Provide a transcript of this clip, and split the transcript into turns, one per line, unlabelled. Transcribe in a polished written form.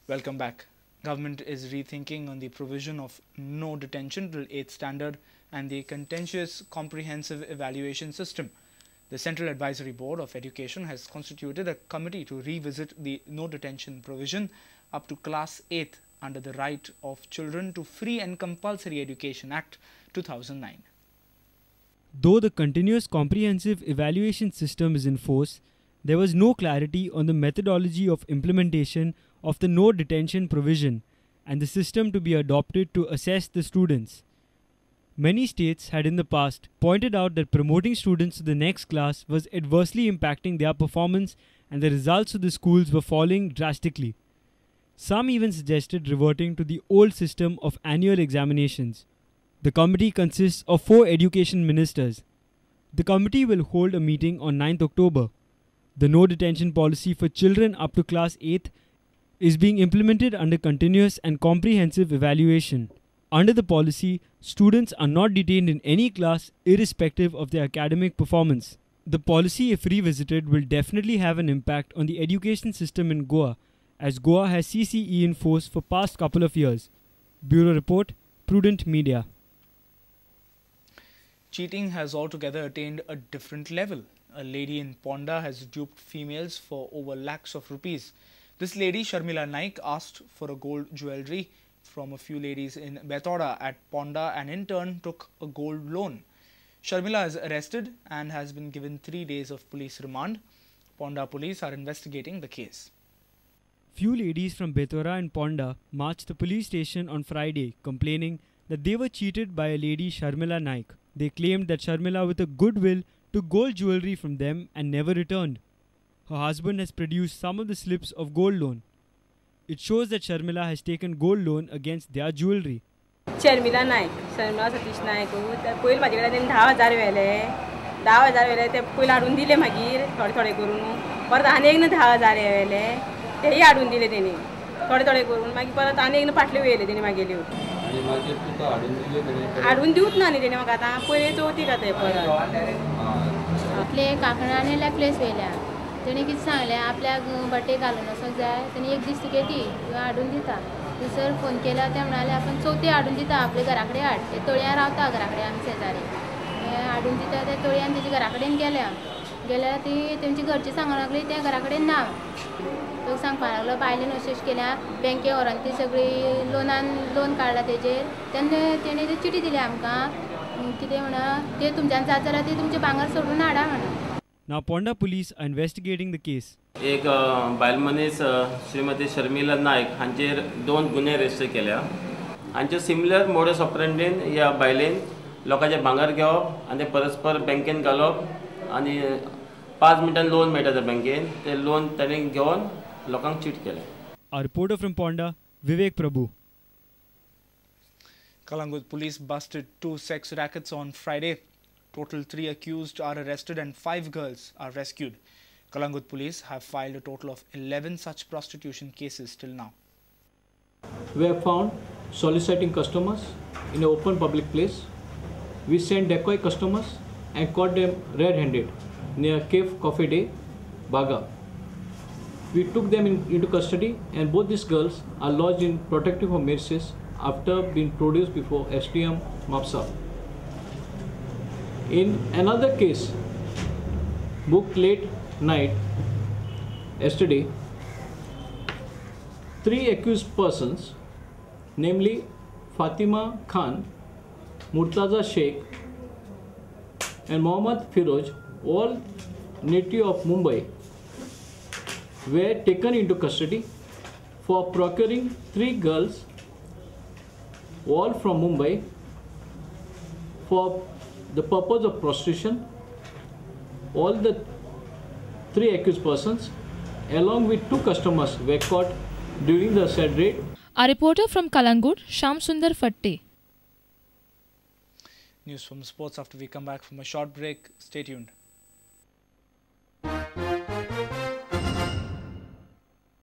Welcome back. Government is rethinking on the provision of no detention till 8th standard and the contentious comprehensive evaluation system. The Central Advisory Board of Education has constituted a committee to revisit the no detention provision up to class 8th under the Right of Children to Free and Compulsory Education Act 2009.
Though the continuous comprehensive evaluation system is in force, there was no clarity on the methodology of implementation of the no detention provision and the system to be adopted to assess the students. Many states had in the past pointed out that promoting students to the next class was adversely impacting their performance and the results of the schools were falling drastically. Some even suggested reverting to the old system of annual examinations. The committee consists of 4 education ministers. The committee will hold a meeting on 9th October. The no detention policy for children up to class 8th is being implemented under continuous and comprehensive evaluation. Under the policy, students are not detained in any class irrespective of their academic performance. The policy, if revisited, will definitely have an impact on the education system in Goa, as Goa has CCE in force for past couple of years. Bureau Report, Prudent Media.
Cheating has altogether attained a different level. A lady in Ponda has duped females for over lakhs of rupees. This lady, Sharmila Naik, asked for a gold jewellery from a few ladies in Betora at Ponda and in turn took a gold loan. Sharmila is arrested and has been given 3 days of police remand. Ponda police are investigating the case.
Few ladies from Betora and Ponda marched the police station on Friday complaining that they were cheated by a lady, Sharmila Naik. They claimed that Sharmila, with a goodwill, took gold jewellery from them and never returned. Her husband has produced some of the slips of gold loan. It shows that Sharmila has taken gold loan against their jewellery.
Sharmila Naik, Sharmila Satish Naik, पयलीं म्हाजे कडेन 10,000 व्हेले, 10,000 व्हेले ते पयलीं हाडून दिले मागीर थोडे थोडे करून, परत आनी एक 10,000 व्हेले तेय हाडून दिले तेणी थोडे थोडे करून, मागीर परत आनी एक पाटल्यो व्हेले तेणी मागेल्यो. हाडून दिवच ना न्ही तेणी म्हाका आतां पयलीं चवथीक आतां परत.
आपले कांकणां आनी नेकलेस व्हेल्या तेणी कितें सांगलें आपल्याक बटे घालून वचोंक जाय, तेणी एक दीस तुगे दी हाडून दिता. दुसर फोन केला ते म्हणाले आपण चवथी हाडून दिता आपल्या घरा कडेन हाड, ते तळयां रावता घरा कडेन आमी शेजारी हाडून दिता. ते तळयान तेजे घरा कडेन गेल्या गेल्यार ती तेमची घरची सांगूंक लागली ते घरा कडेन ना. तो सांगपाक लागलो बायलेन अशें अशें केल्या बँके व्हरोन ती सगळी लोनान लोन काडला तेजेर. तेन्ना तेणी ती चिटी दिली आमकां कितें म्हणा ते तुमच्यान जाता जाल्यार ती तुमचें भांगर सोडून हाडा म्हणून.
Now Ponda police are investigating the case.
एक बायल मनीस श्रीमती शर्मिला नायक हांचेर 2 गुन्हे रजिस्टर केल्या. हांचे सिमिलर मोडस ऑपरेंडीन ह्या बायलेन लोकांचें भांगर घेवप आनी ते परस्पर बँकेन घालप आनी 5 मिनटान लोन मेळटा त्या बँकेन, ते लोन ताणें घेवन लोकांक चीट केलें.
A reporter from Ponda, Vivek Prabhu.
Calangute police busted 2 sex rackets on Friday. Total 3 accused are arrested and 5 girls are rescued. Calangute police have filed a total of 11 such prostitution cases till now.
We have found soliciting customers in an open public place. We sent decoy customers and caught them red-handed near Cafe Coffee Day, Baga. We took them into custody and both these girls are lodged in protective home premises after being produced before SDM Mapsa. In another case, booked late night yesterday, 3 accused persons, namely Fatima Khan, Murtaza Sheikh and Mohammad Firoz, all native of Mumbai, were taken into custody for procuring 3 girls, all from Mumbai, for the purpose of prostitution. All the 3 accused persons, along with 2 customers, were caught during the said raid.
A reporter from Calangute, Sham Sundar Fatte.
News from sports after we come back from a short break. Stay tuned.